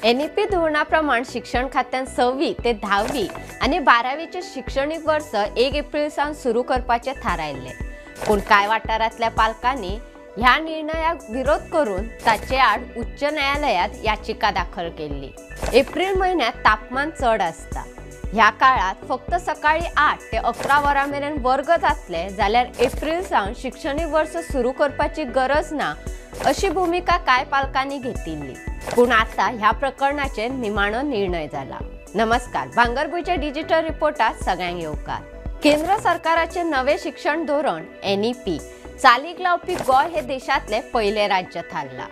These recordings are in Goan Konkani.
एनईपी धोरणा प्रमाण शिक्षण खात्यान 6वी ते 10वी आनी 12वीचे शिक्षणीक वर्स 1 एप्रिल सावन सुरू करपाचें थारायल्लें। पूण कांय वाठारांतल्या पालकांनी ह्या निर्णयाक विरोध करून ताचे आड उच्च न्यायालयांत याचिका दाखल केल्ली। एप्रिल म्हयन्यांत तापमान चड आसता। ह्या काळात फक्त सकाळी 8 ते 11 वरां मेरेन वर्ग जातले जाल्यार एप्रिल सावन शिक्षणीक वर्स सुरू करपाची गरज ना अशी भूमिका कांय पालकांनी घेतिल्ली। पूण आतां ह्या प्रकरणाचेर निमाणो निर्णय जाला। नमस्कार, भांगरभूंयच्या डिजिटल रिपोर्टात सगळ्यांक येवकार। केंद्र सरकाराचे नवे शिक्षण धोरण एनईपी चालीक लावपी गोंय हे देशांतले पयलें राज्य थारला।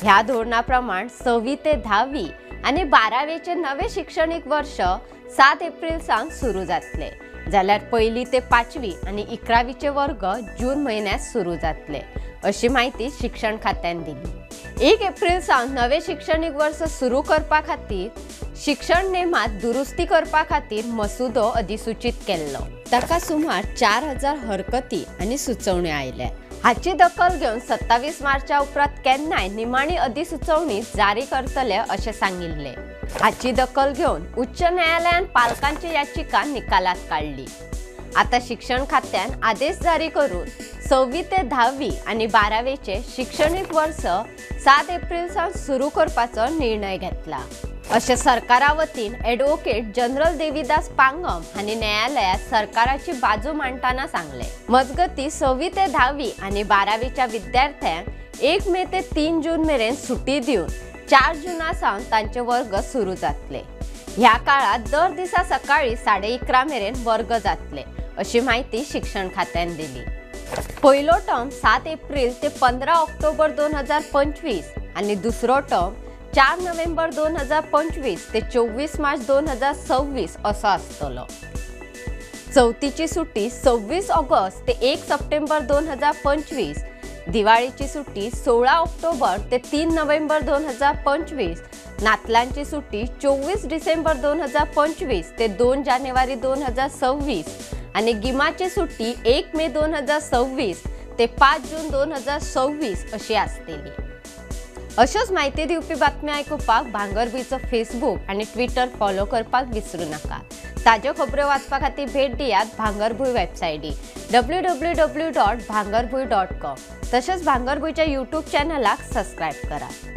ह्या धोरणा प्रमाण 6वी ते 10वी आनी 12वीचे नवे शिक्षणीक वर्ष 7 एप्रिल सावन सुरू जातले जाल्यार 1ली ते 5वी आनी 11वीचे वर्ग जून म्हयन्यांत सुरू जातले अशी म्हायती शिक्षण खात्यान दिली। 1 एप्रिल सावन नवे शिक्षणीक वर्ष सुरू करपा खातीर शिक्षण नेमात दुरुस्ती करपा खातीर मसुदो अधिसूचित केल्लो। ताका सुमार 4000 हरकती आनी सुचोवण्यो आयल्या। हाची दखल घेवन 27 मार्चा उपरांत केन्नाय निमाणी अधिसुचोवणी जारी करतले अशें सांगिल्लें। हाची दखल घेवन उच्च न्यायालयान पालकांची याचिका निकालात काडली। आतां शिक्षण खात्यान आदेश जारी करून 6वी ते 10वी आनी 12वीचे शिक्षणीक वर्स 7 एप्रिल सावन सुरू करपाचो निर्णय घेतला अशें सरकारा वतीन ॲडव्होकेट जनरल देवीदास पांगम हांणी न्यायालयात सरकाराची बाजू मांडटना सांगलें। मजगतीं 6वी ते 10वी आनी 12वीच्या विद्यार्थ्यांक 1 मे ते 3 जून मेरेन सुटी दिवन 4 जुना सावन तांचे वर्ग सुरू जातले। ह्या काळात दर दिसा सकाळी 11:30 मेरेन वर्ग जातले अशी म्हायती शिक्षण खात्यान दिली। पयलो टर्म 7 एप्रिल ते 15 ऑक्टोबर 2025 आनी दुसरो टर्म 4 नोव्हेंबर 2025 ते 24 मार्च 2026 असो आसतलो। चवथीची सुट्टी 26 ऑगस्ट ते 1 सप्टेंबर 2025, दिवाळीची सुट्टी 16 ऑक्टोबर ते 3 नोव्हेंबर 2025, नातलांची सुट्टी 24 डिसेंबर 2025 ते 2 जानेवारी 2026 आनी गिमाची सुट्टी 1 मे 2026 ते 5 जून 2026 अशी आसतली। अश्योच म्हायती दिवपी बातम्यो आयकुपाक भांगरभूंयचो फेसबूक आनी ट्विटर फॉलो करपाक विसरू नाका। ताज्यो खबऱ्यो वाचपा खातीर भेट दियात भांगरभूंय वेबसायटी www.bhangarbhuy.com तशेंच भांगरभूंयच्या यूट्यूब चॅनलाक सबस्क्रायब करात।